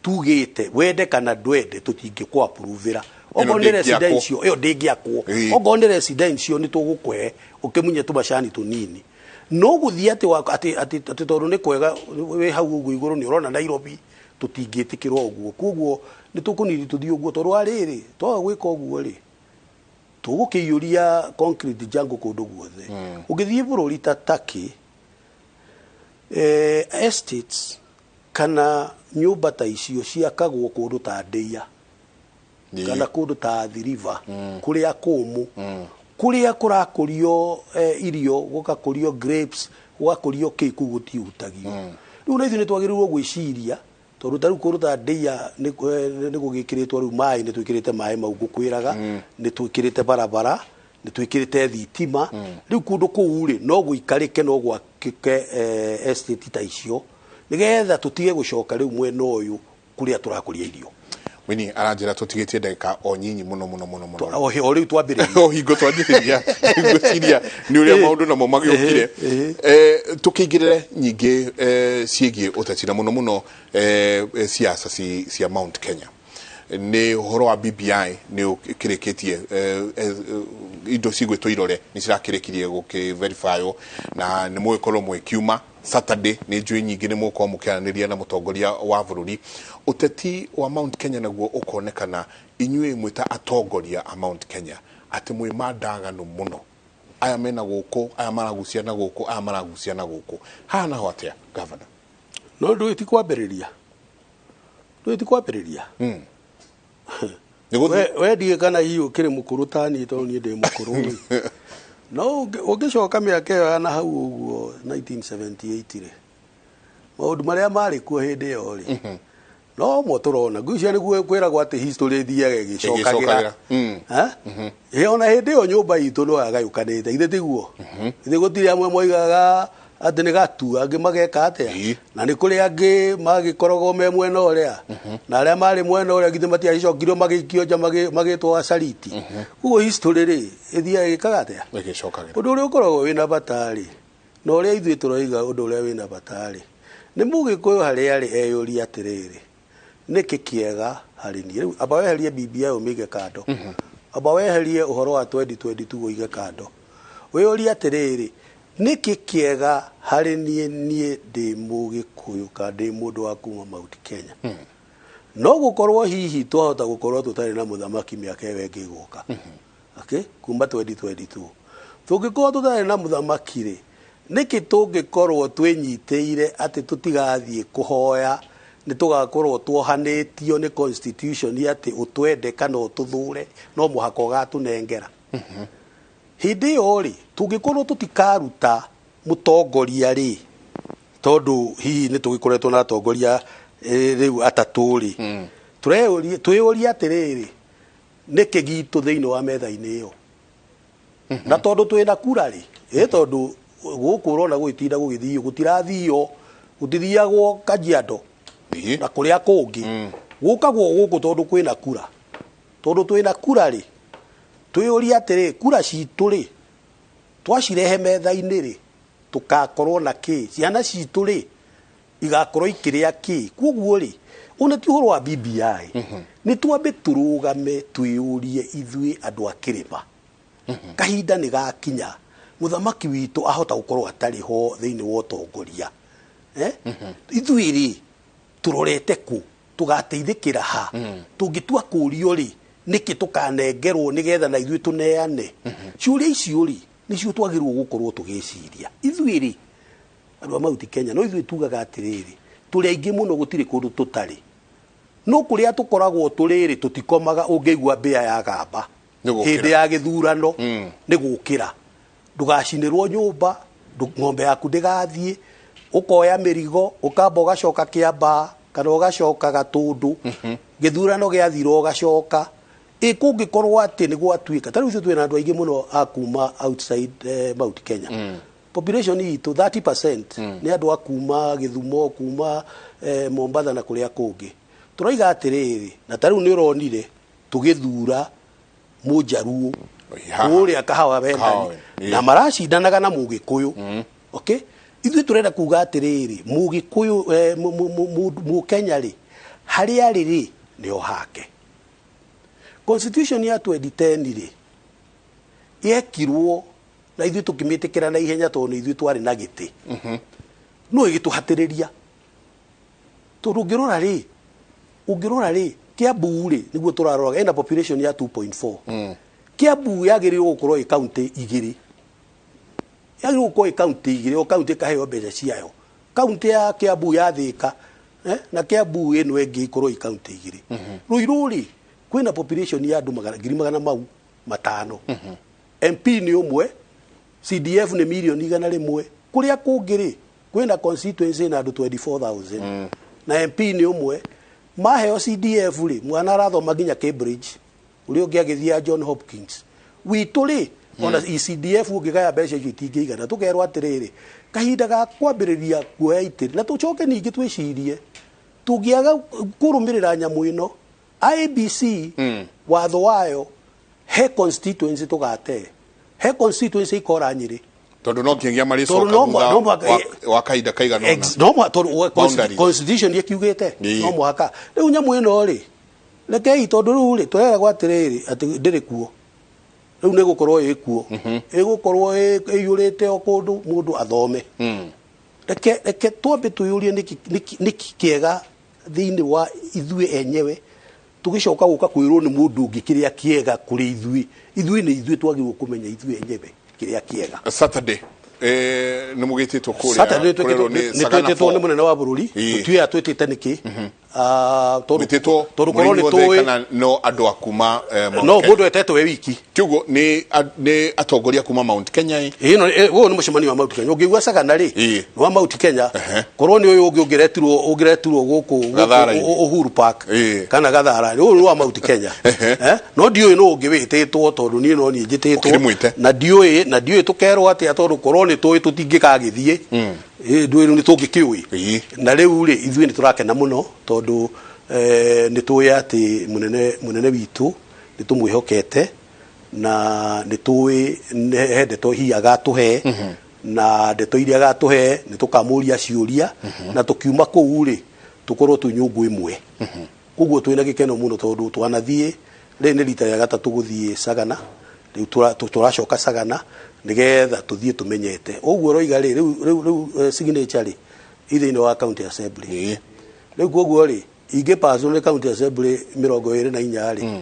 tugĩte, wende kana ndwende, tũtingĩkũ approve-ĩra. Okorwo nĩ ndĩngĩakwo. Residential ĩyo ndĩngĩakwo. Okorwo nĩ residential, nĩ tũgũkũhe ũkĩmunye tũmacani tũnini, no gũthiĩ atĩ atĩ tondũ nĩ kwega wĩ hau ũguo igũrũ nĩ ũrona Nairobi, tũtingĩtĩkĩrwo ũguo. Koguo nĩ tũkũnini tũthiĩ ũguo, tondũ wa rĩrĩ, twaga gwĩka ũguo rĩ, tũgũkĩiyũria concrete jungle kũndũ guothe. Ũngĩthiĩ bũrũri ta Turkey, estates kana nyũmba ta icio ciakagwo kũndũ ta Ndĩa kana kũndũ ta Athi River, kũrĩa kũmũ, kũrĩa kũrakũrio irio, gũgakũrio grapes, gũgakũrio kĩ, kũu gũtiũtagio. Rĩu na ithuĩ nĩ twagĩrĩirwo gwĩciria, tondũ ta rĩu kũndũ ta Ndĩa nĩ gũgĩkĩrĩtwo rĩu maĩ, nĩ twĩkĩrĩte maĩ mau ngũkwĩraga, nĩ twĩkĩrĩte barabara, nĩ twĩkĩrĩte thitima. Rĩu kũndũ kũu rĩ, no gũikarĩke, no gwakĩke estate ta icio, nĩgetha tũtige gũcoka rĩu mwena ũyũ kũrĩa tũrakũria irio. Wini aranjĩra tũtigĩtie ndagĩka o nyinyi mũno mũno mũno mũno. O rĩu twambĩrĩria. O hingo twanjĩrĩria, ngwĩciria nĩ ũrĩa maũndũ namo magĩũkire. Tũkĩingĩrĩre nyingĩ ciĩgiĩ ũteti, na mũno mũno siasa cia Mount Kenya. Nĩ ũhoro wa BBI nĩ ũkĩrĩkĩtie, indo cigwĩtwo irore nĩ cirakĩrĩkirie gũkĩ-verifywo, na nĩ mũgĩkorwo mũgĩkiuma Saturday. Nĩ njũĩ nyingĩ nĩ mũgũkorwo mũkĩaranĩria na mũtongoria wa bũrũri. Ũteti wa Mount Kenya naguo ũkonekana inyuĩ mwĩta atongoria a Mount Kenya atĩ mwĩ mandagano mũno, aya mena gũkũ, aya maragucia na gũkũ, aya maragucia na gũkũ. Haha naho atĩa, gavana? No ndũĩ ti kwambĩrĩria, ndũĩ ti kwambĩrĩria. Nĩ gũthiĩ We ndiũĩ kana hihi ũkĩrĩ mũkũrũ ta niĩ, tondũ niĩ ndĩ mũkũrũ rĩ. No ũngĩcoka mĩaka ĩyo ya na hau ũguo 1978 rĩ, maũndũ marĩa marĩ kuo hĩndĩ ĩyo rĩ, no mo tũrona. Ngwĩciria nĩguo kwĩragwo atĩ history ĩthiaga ĩgĩcokagĩra. Ĩgĩcokagĩra. Ha? Ĩ, ona hĩndĩ ĩyo nyũmba itũ no yagayũkanĩte, ithe tiguo? Ithe gũtirĩ amwe moigaga atĩ nĩ gatu, angĩ mageka atĩa? Na nĩ kũrĩ angĩ magĩkoragwo me mwena ũrĩa, na arĩa marĩ mwena ũrĩa githĩ matiagĩcokirio magĩikio nja, magĩtwo acariti? Koguo history rĩ, ĩthiaga ĩgĩkaga atĩa? Ĩgĩcokagĩra. Ũndũ ũrĩa ũkoragwo wĩna bata rĩ, na ũrĩa ithuĩ tũroiga, ũndũ ũrĩa wĩna bata rĩ, nĩ mũgĩkũyũ harĩa arĩ eyũrie atĩrĩrĩ, nĩkĩ kĩega harĩ niĩ? Rĩu amba weherie BBI ũmĩige kando, amba weherie ũhoro wa 2022 ũige kando, wĩyũrie atĩrĩrĩ, nĩkĩ kĩega harĩ niĩ, niĩ ndĩ mũgĩkũyũ kana ndĩ mũndũ wa kuma Mount Kenya? No gũkorwo hihi twahota gũkorwo tũtarĩ na mũthamaki mĩaka ĩyo ĩngĩ ĩgũka, okay? Kuma 2022 tũngĩkorwo tũtarĩ na mũthamaki rĩ, nĩkĩ tũngĩkorwo twĩnyitĩire atĩ tũtigathiĩ kũhoya? Nĩ tũgakorwo tuohanĩtio nĩ constitution atĩ ũtwende kana ũtũthũre, no mũhaka ũgatũnengera. Hĩndĩ ĩyo rĩ, tũngĩkorwo tũtikaruta mũtongoria rĩ, tondũ hihi nĩ tũgĩkoretwo na atongoria rĩu atatũ rĩ, tũreyũria, twĩyũrie atĩrĩrĩ, nĩkĩ gitũ thĩinĩ wa metha-inĩ ĩyo? Na tondũ twĩna kura rĩ, ĩ tondũ gũkũ ũrona gũgĩtinda gũgĩthio, gũtirathio, gũtithiagwo Kajiado na kũrĩa kũngĩ, gũkagwo gũkũ tondũ kwĩna kura. Tondũ twĩna kura rĩ, twĩyũrie atĩrĩ, kura citũ rĩ, twacirehe metha-inĩ rĩ, tũkakorwo na kĩ? Ciana citũ rĩ, igakorwo ikĩrĩa kĩ? Koguo rĩ, ũna ti ũhoro wa BBI, nĩ twambe tũrũgame twĩyũrie ithuĩ andũ a kĩrĩma. Kahinda nĩ gakinya mũthamaki witũ ahota gũkorwo atarĩ ho thĩinĩ wa ũtongoria, eh? Ithuĩ rĩ, tũrorete kũ? Tũgateithĩkĩra ha? Tũngĩtua kũrio rĩ, Nĩkĩ tũkanengerwo nĩgetha na ithuĩ tũneane? Ciũria icio rĩ, nĩcio twagĩrĩirwo gũkorwo tũgĩciria ithuĩ rĩ, andũ a Mount Kenya. No ithuĩ tugaga atĩrĩrĩ, tũrĩ aingĩ mũno, gũtirĩ kũndũ tũtarĩ, no kũrĩa tũkoragwo tũrĩ rĩ, tũtikomaga. Ũngĩigua mbĩa ya gamba Nĩ gũkĩra. Hĩndĩ ya gĩthurano nĩ gũkĩra, ndũgacinĩrwo nyũmba, ng'ombe yaku ndĩgathiĩ, ũkoya mĩrigo, ũkamba ũgacoka Kĩambaa kana ũgacoka Gatũndũ. Gĩthurano gĩathira ũgacoka. Ĩ kũngĩkorwo atĩ nĩ gwatuĩka ta rĩu ithuĩ twĩna andũ aingĩ mũno a kuma outside Mount Kenya, population itũ 30% nĩ andũ a kuma Gĩthumo, kuma Mombatha na kũrĩa kũngĩ. Tũroiga atĩrĩrĩ, na ta rĩu nĩ ũronire tũgĩthura Mũnjaruo Haha. kũrĩa Kahawa Wendani, Kahawa, na maracindanaga na Mũgĩkũyũ. Okay, ithuĩ tũrenda kuga atĩrĩrĩ, Mũgĩkũyũ, Mũkenya rĩ, harĩa arĩ rĩ, nĩho hake. Constitution ya 2010 rĩ, yekirwo na ithuĩ tũkĩmĩtĩkĩra na ihenya tondũ nĩ ithuĩ twarĩ na gĩtĩ, no ĩgĩtũhatĩrĩria, tondũ ũngĩrora rĩ, Kiambu rĩ, nĩguo tũraroraga, ĩna population ya 2.4. Kiambu yagĩrĩirwo gũkorwo ĩ kaunti igĩrĩ, yagĩrĩirwo gũkorwo ĩ kaunti igĩrĩ, o kaunti ĩkaheo mbeca ciayo. Kaunti ya Kiambu ya Thĩka, na Kiambu ĩno ĩngĩ ikorwo ĩ kaunti igĩrĩ. Ruiru rĩ, kwĩna population ya andũ ngiri magana mau matano, MP nĩ ũmwe, CDF nĩ mirioni 100. Kũrĩa kũngĩ rĩ, kwĩna constituency na andũ 24,000 na MP nĩ ũmwe. Maheo CDF rĩ, mwana arathoma nginya Cambridge, ũrĩa ũngĩ agĩthiĩ John Hopkins. Witũ rĩ, ona CDF ũngĩgaya mbeca icio itingĩigana. Tũkerwo atĩrĩrĩ, kahinda ga kwambĩrĩria kuoya itĩ, na tũcoke ningĩ twĩcirie tũngĩaga kũrũmĩrĩra nyamũ ĩno IEBC, watho wayo, he constituency tũgate, he constituency ikora Nyĩrĩ. Tondũ no nginyagia Tondũ marĩcoka thutha no mũhaka- wa kahinda kaigana ũna. No tondũ Boundaries. constitution ĩkiugĩte no mũhaka. Rĩu nyamũ ĩno rĩ, rekei, tondũ rĩu rĩ, tũreragwo atĩrĩrĩ, atĩ ndĩrĩ kuo rĩu, nĩ gũkorwo ĩ kuo, ĩgũkorwo ĩiyũrĩte o kũndũ mũndũ athome. Reke twambe twĩyũrie nĩkĩ kĩega thĩinĩ wa ithuĩ enyewe, tũgĩcoka gũka kwĩrwo nĩ mũndũ ũngĩ kĩrĩa kĩega kũrĩ ithuĩ. Ithuĩ nĩ ithuĩ twagĩrĩirwo kũmenya ithuĩ enyewe kĩrĩa kĩega. Saturday nĩ mũgĩtĩtwo kũrĩa Saturday kũrerwo nĩ nĩ Sagana twĩtĩtwo Four. nĩ mũnene wa bũrũri. Tũtiũĩ atwĩtĩte nĩkĩ. Tondũ Mwĩtĩtwo tondũ korwo mũrĩ nĩ inyuothe tũĩ kana no andũ a kuma Mount No Kenya? mũndũ etetwo we wiki. Kiugo nĩ atongoria kuma Mount Kenya ĩ? Ĩno ũyũ nĩ mũcemanio wa Mount Kenya. Ũngĩigua Sagana rĩ, nĩ wa Mount Kenya. Korwo nĩ ũyũ ũngĩ ũngĩretirwo gũkũ Gathara-inĩ. Uhuru Park kana Gathara, ũyũ nĩ wa Mount Kenya. No ndiũĩ nũ ũngĩ wĩtĩtwo, tondũ niĩ no niĩ njĩtĩtwo. Ũkĩrĩ mwĩte. Na ndiũĩ tũkerwo atĩa, tondũ korwo nĩ tũĩ tũtingĩkagĩthiĩ. Ndũĩ nĩ tũngĩkĩũĩ. Na rĩu rĩ, ithuĩ nĩ tũrakena mũno tondũ nĩ tũĩ atĩ mũnene witũ nĩ tũmwĩhokete, na nĩ tũĩ he ndeto hihi agatũhe, na ndeto iria agatũhe nĩ tũkamũria ciũria, na tũkiuma kũu rĩ, tũkorwo twĩ nyũngũ ĩmwe. Koguo twĩna gĩkeno mũno tondũ twanathiĩ, rĩrĩ nĩ rita rĩa gatatũ gũthiĩ Sagana. Rĩu tũracoka Sagana nĩgetha tũthiĩ tũmenyete ũguo ũroiga rĩ. Rĩu signature rĩ, ĩ thĩinĩ wa county assembly. Rĩu koguo rĩ, ingĩ pass nĩ county assembly 24 rĩ,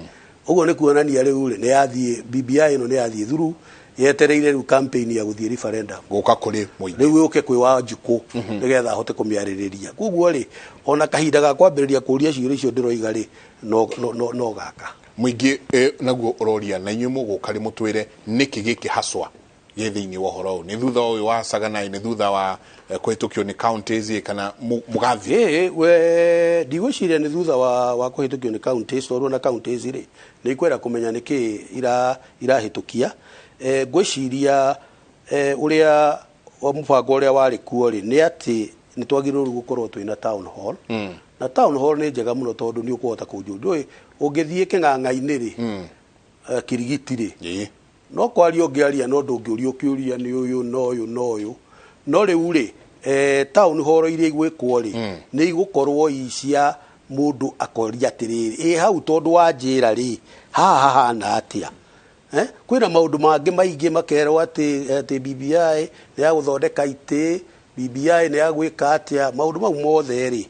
ũguo nĩ kuonania rĩu rĩ, nĩ yathiĩ BBI ĩno nĩ yathiĩ through, yetereire rĩu campaign ya gũthiĩ referendum. Gũka kũrĩ mũingĩ. Rĩu yũke kwĩ Wanjikũ nĩgetha ahote kũmĩarĩrĩria. Koguo rĩ, ona kahinda ga kwambĩrĩria kũria ciũria icio ndĩroiga rĩ, no gaka. Mũingĩ naguo ũroria, na inyuĩ mũgũka rĩ, mũtwĩre nĩkĩ gĩkĩ haswa gĩ thĩinĩ wa ũhoro ũyũ? Nĩ thutha ũyũ wa Sagana, nĩ thutha wa kũhĩtũkio nĩ counties ĩ, kana mũgathiĩ? Ĩĩ, we ndigwĩciria nĩ thutha wa kũhĩtũkio nĩ counties, tondũ ona counties rĩ, nĩ ikwenda kũmenya nĩkĩ irahĩtũkia. Ngwĩciria ũrĩa wa mũbango ũrĩa warĩ kuo rĩ, nĩ atĩ nĩ twagĩrĩirwo rĩu gũkorwo twĩna town hall, na town hall nĩ njega mũno tondũ nĩ ũkũhota kũnjũ ndũĩ ũngĩthiĩ kĩng'ang'a-inĩ rĩ, Kirigiti rĩ, no kwaria ũngĩaria, no ndũngĩũrio kĩũria nĩ ũyũ na ũyũ na ũyũ. No rĩu rĩ, town hall iria igwĩkwo rĩ, nĩ igũkorwo i cia mũndũ akoria atĩrĩrĩ, ĩ hau tondũ wanjĩra rĩ, haha hahana atĩa? Kwĩna maũndũ mangĩ maingĩ makerwo atĩ BBI nĩ ya gũthondeka itĩ, BBI nĩ ya gwĩka atĩa. Maũndũ mau mothe rĩ,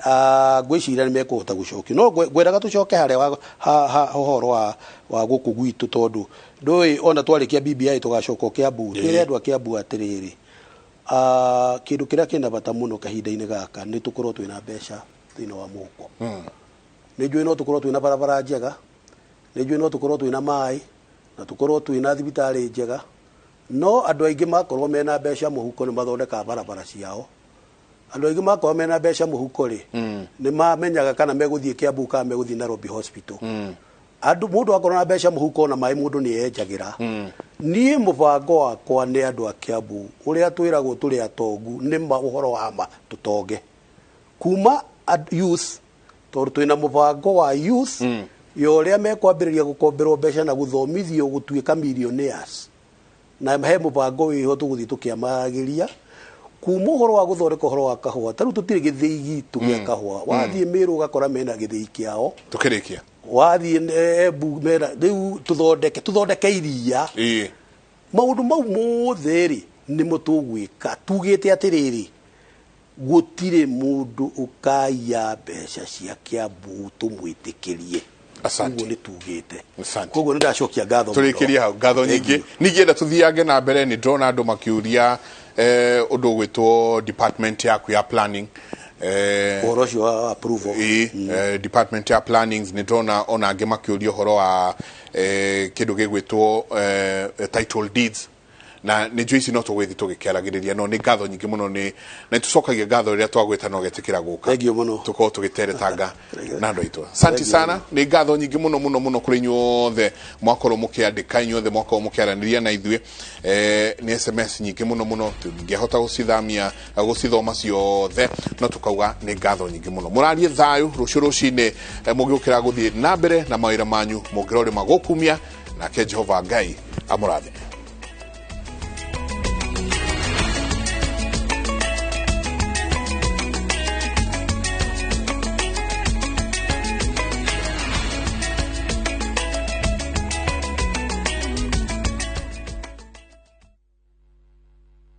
Ngwĩciria nĩ mekũhota gũcokia, no ngwendaga tũcoke harĩa ũhoro wa gũkũ gwitũ, tondũ ndũĩ ona twarĩkia BBI tũgacoka o Kiambu. Twĩre andũ a Kiambu atĩrĩrĩ, kĩndũ kĩrĩa kĩna bata mũno kahinda-inĩ gaka nĩ tũkorwo twĩna mbeca thĩinĩ wa mũhuko. Nĩ njũĩ no tũkorwo twĩna barabara njega, nĩ njũĩ no tũkorwo twĩna maĩ na tũkorwo twĩna thibitarĩ njega, no andũ aingĩ makorwo mena mbeca mũhuko nĩ mathondekaga barabara ciao. Andũ aingĩ makorwo mena mbeca mũhuko rĩ, nĩ mamenyaga kana megũthiĩ Kiambu kana megũthiĩ Nairobi Hospital. Andũ mũndũ akorwo na mbeca mũhuko na maĩ mũndũ nĩ enjagĩra. Niĩ mũbango wakwa nĩ andũ a Kiambu, ũrĩa twĩragwo tũrĩ atongu, nĩ ma ũhoro wa ma tũtonge kuma youth, tondũ twĩna mũbango wa youth ya ũrĩa mekwambĩrĩria gũkomberwo mbeca na gũthomithio gũtuĩka millionaires, na he mũbango wĩho tũgũthiĩ tũkĩamagĩria kuma ũhoro wa gũthondeka ũhoro wa kahũa. Ta rĩu tũtirĩ gĩthĩi gitũ gĩa kahũa. Wathiĩ Mĩrũ ũgakora mena gĩthĩi kĩao. Tũkĩrĩkia. Wathiĩ Embu mena. Rĩu tũthondeke iria. Maũndũ mau mothe rĩ, nĩmo tũgwĩka tugĩte atĩrĩrĩ, gũtirĩ mũndũ ũkaiya mbeca cia Kiambu tũmwĩtĩkĩrie. Asante. Ũguo nĩ tugĩte. Asante. Koguo nĩ ndacokia ngatho mũno. Tũrĩkĩrie hau, ngatho Thank nyingĩ. you. Ningĩenda tũthiange na mbere, nĩ ndĩrona andũ makĩũria ũndũ ũgwĩtwo department yaku ya planning, ũhoro ũcio wa approval. Ĩĩ, department ya plannings, nĩ ndĩrona ona angĩ makĩũria ũhoro wa kĩndũ gĩgwĩtwo title deeds, na nĩ njũĩ ici no tũgũgĩthiĩ tũgĩkĩaragĩrĩria, no nĩ ngatho nyingĩ mũno, nĩ na tũcokagia ngatho rĩrĩa twagwĩta na ũgetĩkĩra gũka. Thank you mũno. Tũkorwo tũgĩteretanga Thank you. na andũ aitũ. Asante Thank you. sana, nĩ ngatho nyingĩ mũno mũno mũno kũrĩ inyuothe mwakorwo mũkĩandĩka, inyuothe mwakorwo mũkĩaranĩria na ithuĩ. Nĩ SMS nyingĩ mũno mũno, tũtingĩhota gũcithamia gũcithoma ciothe, no tũkauga nĩ ngatho nyingĩ mũno. Mũrarie thayũ rũciũ rũcinĩ, mũgĩũkĩra gũthiĩ na mbere na mawĩra manyu, mũngĩrorĩma gũkumia nake Jehova Ngai amũrathime.